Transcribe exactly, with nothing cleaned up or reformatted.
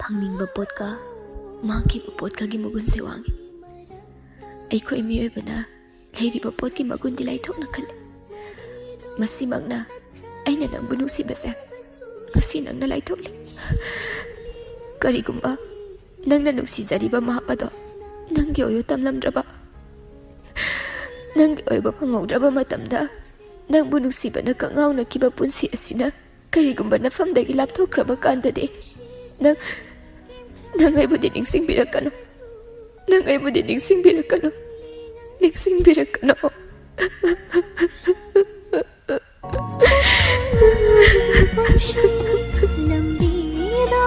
ꯐꯪꯅꯤꯡꯕ ꯄꯣꯠꯀ ꯃꯥꯡꯈꯤꯕ ꯄꯣꯠꯀꯒꯤ ꯃꯒꯨꯟꯁꯦ ꯋꯥꯡꯉꯤ꯫ ꯑꯩꯈꯣꯏ ꯃꯤꯑꯣꯏꯕꯅ ꯂꯩꯔꯤꯕ ꯄꯣꯠꯀꯤ ꯃꯒꯨꯟꯗꯤ ꯂꯥꯏꯊꯣꯛꯅ ꯈꯜꯂꯤ꯫ ꯃꯁꯤꯃꯛꯅ ꯑꯩꯅ ꯅꯪꯕꯨ ꯅꯨꯡꯁꯤꯕꯁꯦ ꯉꯁꯤ ꯅꯪꯅ ꯂꯥꯏꯊꯣꯛꯂꯤ꯫ ꯀꯔꯤꯒꯨꯝꯕ ꯅꯪꯅ ꯅꯨꯡꯁꯤꯖꯔꯤꯕ ꯃꯍꯥꯛ ꯑꯗꯣ ꯅꯪꯒꯤ ꯑꯣꯏꯌꯨ ꯇꯝꯂꯝꯗ꯭ꯔꯕ, ꯅꯪꯒꯤ ꯑꯣꯏꯕ ꯐꯪꯍꯧꯗ꯭ꯔꯕ ꯃꯇꯝꯗ, ꯅꯪꯕꯨ ꯅꯨꯡꯁꯤꯕꯅ ꯀꯉꯥꯎꯅꯈꯤꯕ ꯄꯨꯟꯁꯤ ꯑꯁꯤꯅ ꯀꯔꯤꯒꯨꯝꯕ ꯅꯐꯝꯗꯒꯤ ꯂꯥꯞꯊꯣꯛꯈ꯭ꯔꯕ ꯀꯥꯟꯗꯗꯤ, ꯅꯪ, ꯅꯪ ꯑꯩꯕꯨꯗꯤ ꯅꯤꯡꯁꯤꯡꯕꯤꯔꯛꯀꯅꯨ꯫ ꯅꯪ ꯑꯩꯕꯨꯗꯤ ꯅꯤꯡꯁꯤꯡꯕꯤꯔꯛꯀꯅꯨ꯫ ꯅꯤꯡꯁꯤꯡꯕꯤꯔꯛꯀꯅꯨ꯫ ꯂꯝꯕꯤꯗ